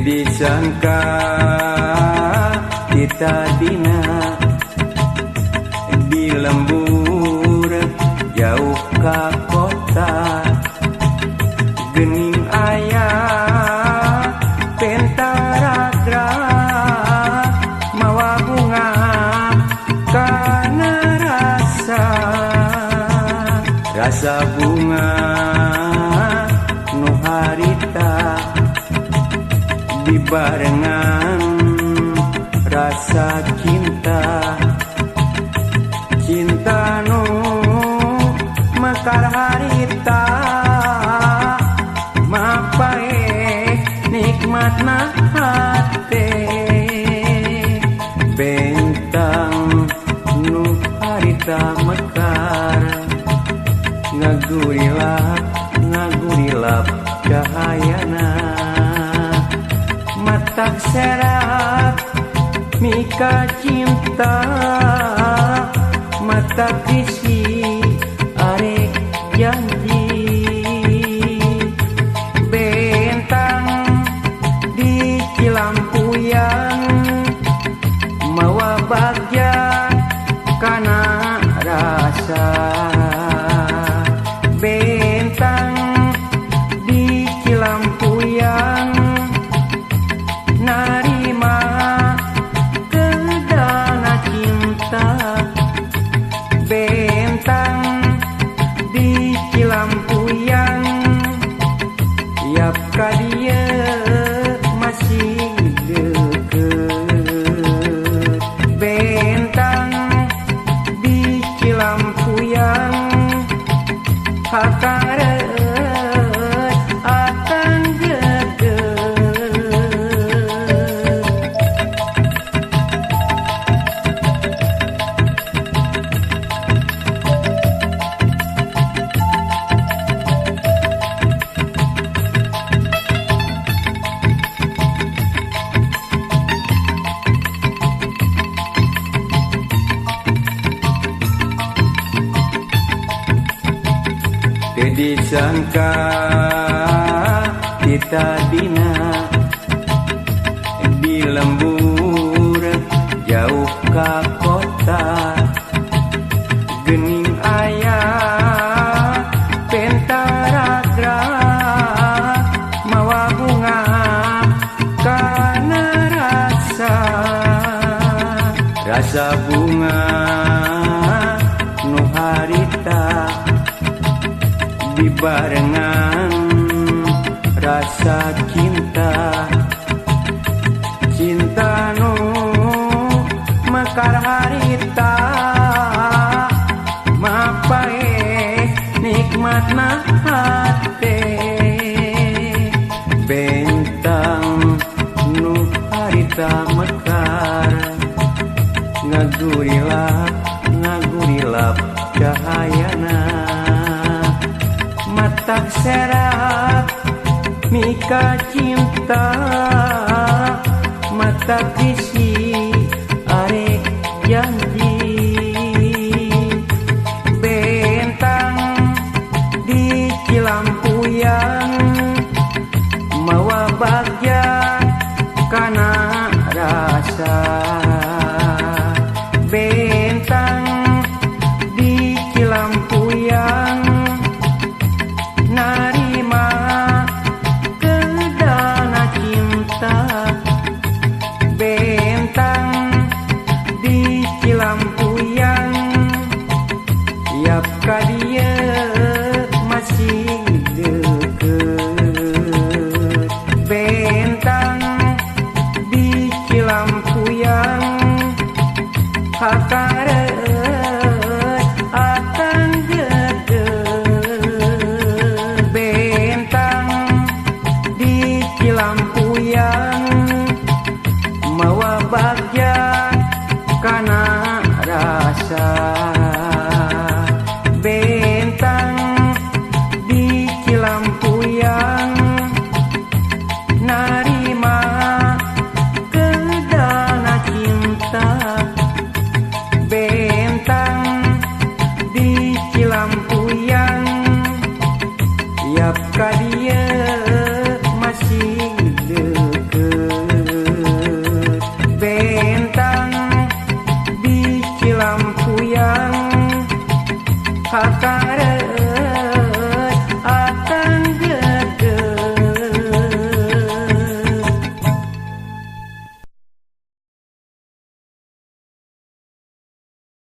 Disangka kita dina di lembur jauh ka kota, gening aya pentaragra mawa bunga kana rasa, rasa bunga nu harita dibarengan rasa cinta, cinta nu mekar harita mapae nikmatna hate, bentang nu harita mekar ngagurilap ngagurilap cahayana, matak serap mika cinta, mata kisi arek janji, bentang di Cilampuyang mawa bagja kana rasa, bentang di Cilampuyang narima kedana cinta, bentang di Cilampuyang yap ka dieu masih deukeut, bentang di Cilampuyang hakang reueut akang gegeut. Disangka kita dina di lembur jauh ka kota, gening aya pentaragra mawa bunga kana rasa, rasa bunga nu harita dibarengan rasa cinta, cinta nu mekar harita mapae nikmatna hate, bentang nu harita mekar ngagurilap ngagurilap cahayana, matak serap mika cinta, mata kisi arek janji, bentang di Cilampuyang mawa bagja kana rasa, bentang di Cilampuyang narima kedana cinta, bentang di Cilampuyang yap ka dieu masih deukeut, bentang di Cilampuyang hakang reueut akang gegeut, bentang di Cilampuyang mawa bagja kana rasa.